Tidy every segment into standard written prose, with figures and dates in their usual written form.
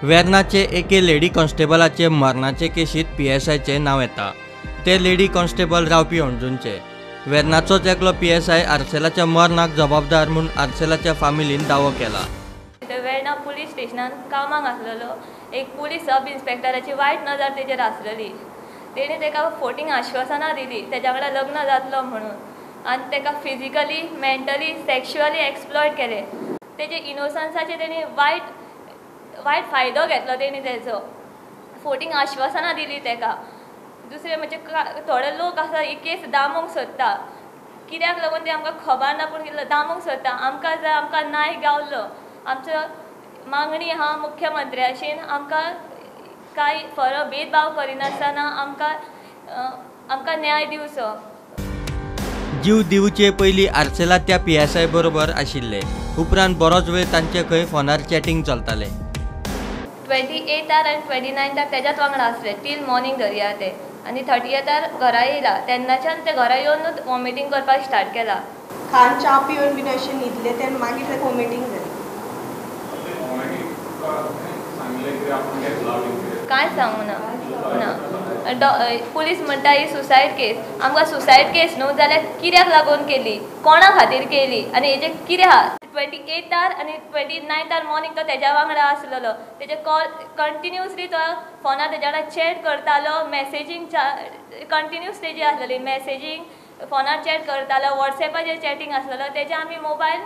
वेर्नाचे एके लेडी कॉन्स्टेबलाचे मरणाचे केशीत पीएसआयचें नांव येता. ते लेडी कॉन्स्टेबल रावपी हणजूणचे. वेर्नाचोच एकलो पीएसआय आर्सेलाच्या मरणाक जबाबदार म्हूण आर्सेलाच्या फामिलीन दावो केला. वेर्णा पुलीस स्टेशनान कामाक आसलेलो एक पुलीस सब इन्स्पेक्टराची वायट नजर तेजेर आसलेली. तेणी ताका फोटींग आश्वासनां दिली तेज्या वांगडा लग्न जातलो म्हणून आनी ताका फिजिकली, मेंटली, सेक्शुअली एक्सप्लॉयट केलें. तेजे इनोसन्साचे तेणी वायट वायट फायदो घेतलो. तेणी तेजो फोटींग आश्वासनां दिली ताका. दुसरें म्हणजे थोडे लोक आसा ही केस दामूंक सोदता. कित्याक लागून ती आमकां खबर ना, पूण दामूंक सोदता. आमकां जाय, आमकां न्याय गावलो. आमचो मागणी आहा मुख्यमंत्र्याशीन, आमकां कांय फरक भेदभाव करिनासतना आमकां आमकां न्याय दिवचो. जीव दिवचे पयलीं आर्सेला त्या पीएसआय बरोबर आशिल्ले. उपरांत बरोच वेळ तांचे खंय फोनार चॅटिंग चलतालें. 28 आनी 29 तेज्याच वांगडा आसले टील मॉर्निंग धरया ते, आनी 30 घरा येयला. तेन्नाच्यान ते घरा येवनूच वॉमिटींग करपाक स्टार्ट केला. खान च्या पिवन बीन अशें न्हिदले तेन्ना मागीर ते वॉमिटींग जालें. कांय सांगू ना ना. पुलीस म्हणटा ही सुसायड केस. आमकां सुसायड केस न्हू जाल्यार कित्याक लागून केली, कोणा खातीर केली आनी हेजें कितें आहा. 28 आनी 29 मॉर्निंग तो तेज्या वांगडा आसलेलो. तेजे कॉल कंटिन्युअसली तो फोनार तेज्या वांगडा चॅट करतालो. मॅसेजींग कंटिन्युअस तेजी आसलेली, मॅसेजींग फोनार चॅट करतालो, वॉट्सॅपाचेर चॅटींग आसलेलो. तेजे आमी मोबायल,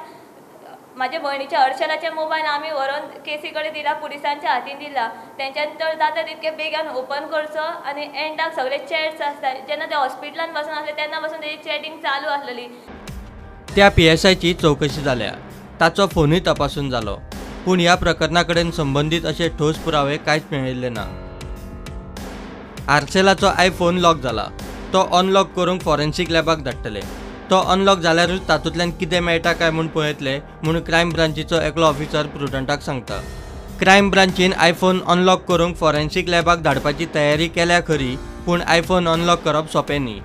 म्हाज्या भयणीच्या हर्षलाचे मोबायल आमी व्हरोन केसी कडेन दिला, पुलिसांच्या हातीन दिला. तेंच्यान तर जाता तितके बेगान ओपन करचो आनी एंडाक सगळे चॅट्स आसता. जेन्ना ते हॉस्पिटलान बसून आसले तेन्ना बसून तेजी चॅटींग चालू आसलेली. त्या पीएसआयची चवकशी जाल्या, ताचो फोनूय तपासून जालो, पूण ह्या प्रकरणा कडेन संबंदीत अशे ठोस पुरावे कांयच मेळिल्ले ना. आर्सेलाचो आयफोन लॉक जाला. तो अनलॉक करूंक फॉरेन्सीक लॅबाक धाडटले. तो अनलॉक जाल्यारूच तातूंतल्यान कितें मेळटा काय म्हूण पळयतले म्हूण क्रायम ब्रांचीचो एकलो ऑफिसर प्रुडंटाक सांगता. क्रायम ब्रांचीन आयफोन अनलॉक करूंक फॉरेन्सीक लॅबाक धाडपाची तयारी केल्या खरी, पूण आयफोन अनलॉक करप सोंपें न्ही.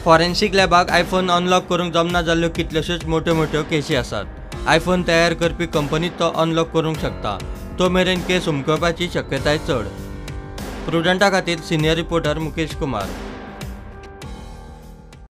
फॉरेन्सीक लॅबाक आयफोन अनलॉक करूंक जमना जाल्ल्यो कितल्योश्योच मोट्यो मोट्यो केशी आसात. आयफोन तयार करपी कंपनीत तो अनलॉक करूंक शकता. तो मेरेन केस हुमकळपाची शक्यताय चड. प्रुडंटा खातीर सिनियर रिपोर्टर मुकेश कुमार.